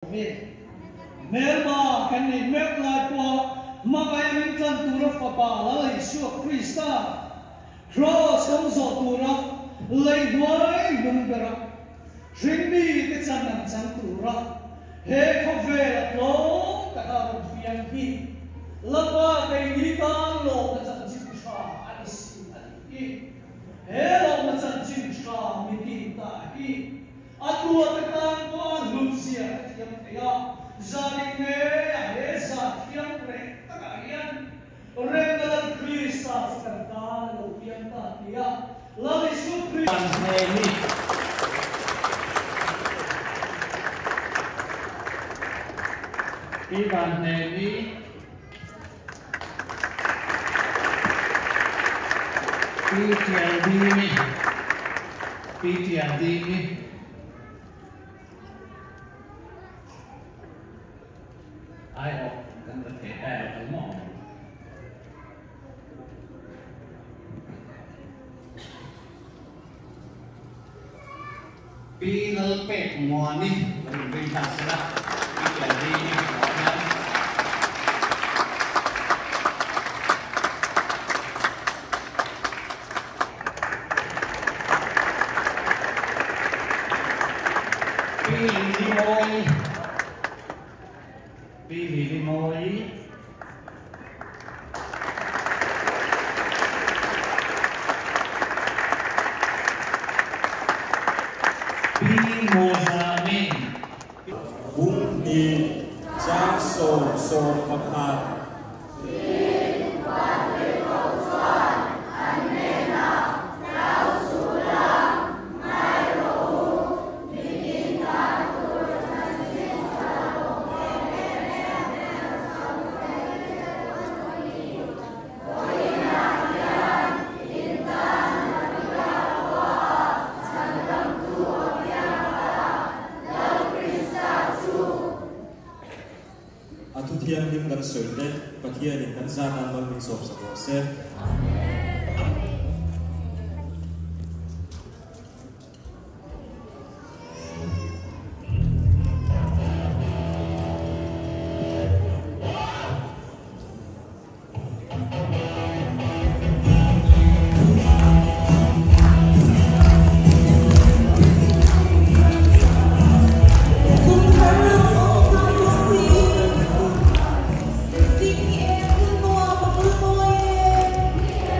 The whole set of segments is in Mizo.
Mi hmelma kan neih mek lai pawha hmangaih min tlan tura Fapa Lal Isua Krista Kraws kawng zawh tura lei hnuai hnung bera hringmi te chan an chang tura he khawvela tlawm taka rawn piang hi Lalpa keini tan lawmna chanchin tha a ni si a nih hi. He lawmna chanchin tha mitin ta hi A tuate tan pawh a hlutzia ka thiam thei a, zanin ngeia he zan thiam reh takah hian Remna Lal Krista chu kan tan a lo piang ta tia Lal Isu Krista Kan hneni. Pi Van hneni. Pi Tial Dimi Pi Tial Dimi Ai awh kan la thei ta lo ang maw? Pi Lalpek Muani lo inring ta sela, Pi Tial Dimi hmuh hian. Pi Lili Mawi Pi Lili Mawi Pi Mawzami. Bung hnih chang 10 11. A thu thianghlim kan sawi te Pathianin kan za tan mal min sawm sak rawh se. Kum thar lo awm nghal bawk si. Zing eng hmun nuam a bul mawi e.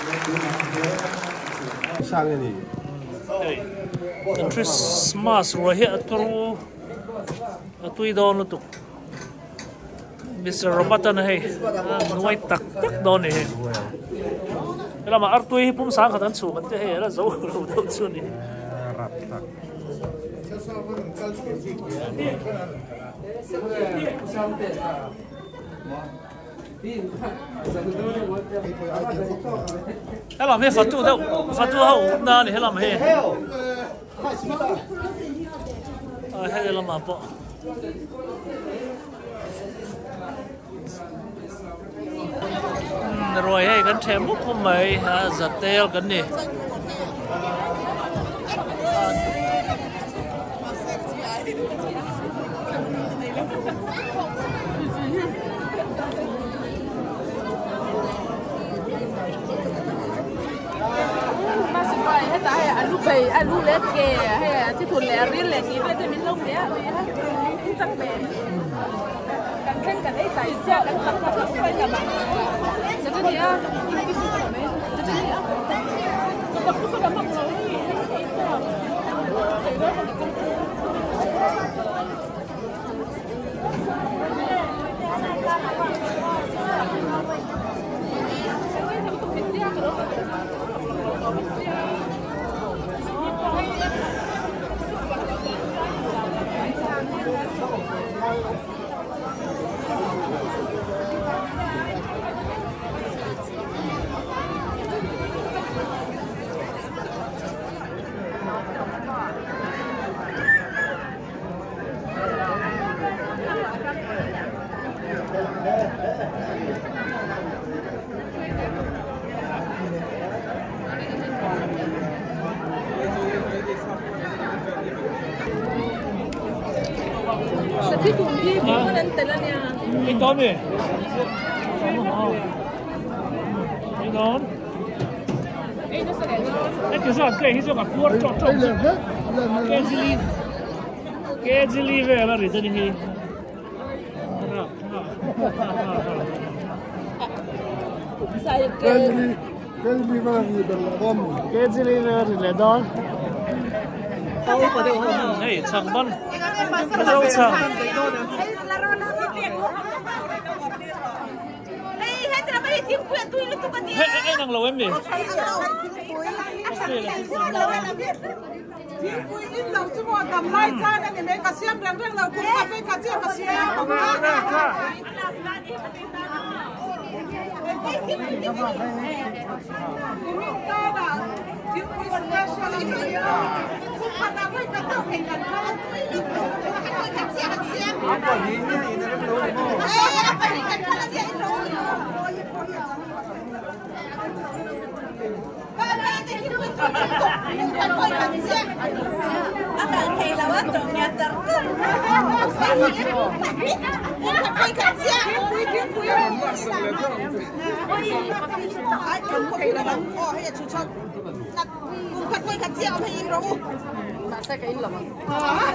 Hei kan Christmas ruai hi a turu a tui dawn lutuk Mister Robert an hei a nuai tak tak dawn a ni hei helamah artui hi pum sang khat an chhum an tia hei a la zo lo deuh chu a ni. Helam hi fatu deuh fatu ho na a ni helam hi a hei lamah pawh ruai hei kan ṭheh mup mup mai a zatel kan ni. Hei chhang ban zo chhang hei hei nang lo em ni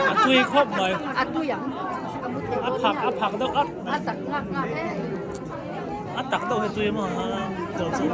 A tui khawp mai. A tui ang. A phak a phak deuh at. A tak ngak ngak e. A tak deuh he tui maw cho chu.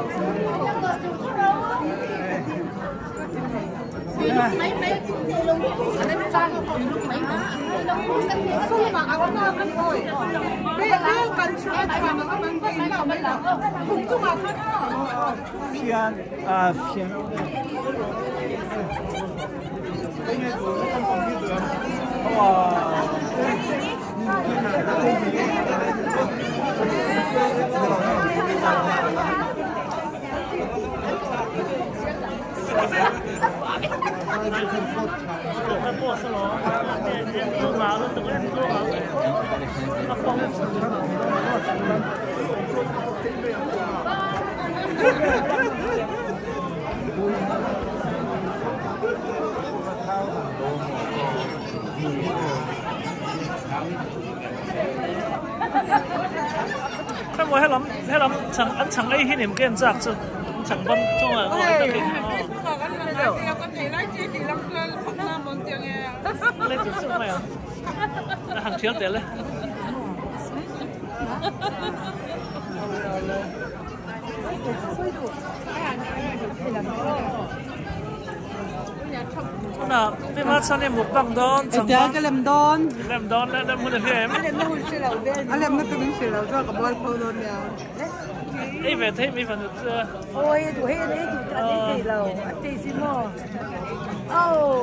Hei helam helam chhang an chhang ei hi nim ken chak chu an chhang ban chunga han thial tel e. Tunah pi Machhani mukbang dawn Engtiang ka lem dawn? Lem dawn le lem hun a hria em? A lemna hun hre lo ve. A lemna tur in hre lo chuan ka bual pho dawn nia. Ei ve thei mai fanu chu. Awi a duh hei an ei duh an ei thei lo a taste hi maw. Oh.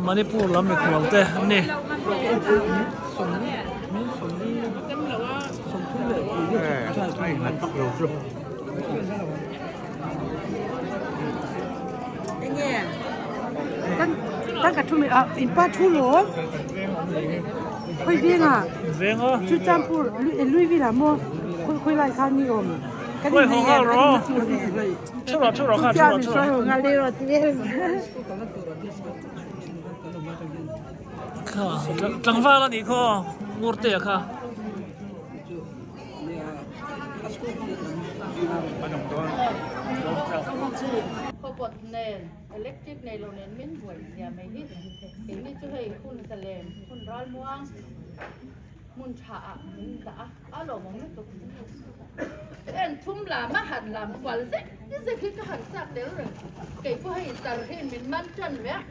Manipur lam mikhual te an ni. Venga Khoi ho ngal ro Thu rawh thu rawh kha thu rawh thu rawh Kha tlangval a nih khaw Ngurtea kha. Khawpawt nen, electric nei lo nen min buai zia mai hi. Keini chu hei hun zalen, hun ralmuang, hmun tha ah min dah a, a lawmawm lutuk. En thum lam a han lam kual zek zek hi ka han chak tel reng. Kei pawh hei tar hi min man tan ve a,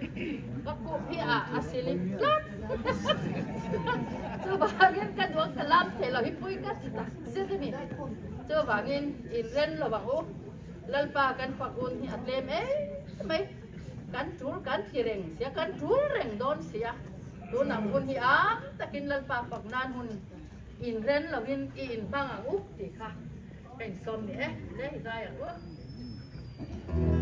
ka khup hi a a silip tlat. Chuvangin ka duang ka lam theih loh hi pui ka ti tak zet a ni. Chuvangin inren lo ang u, Lalpa kan fak hun hi a tlem em mai. Kan tul kan thi reng sia, kan tul reng dawn sia. Tunang hun hi am takin Lalpa fak nan hun inren lovin i inhmang ang u tih kha ka insawm ni e. Zai zai ang u.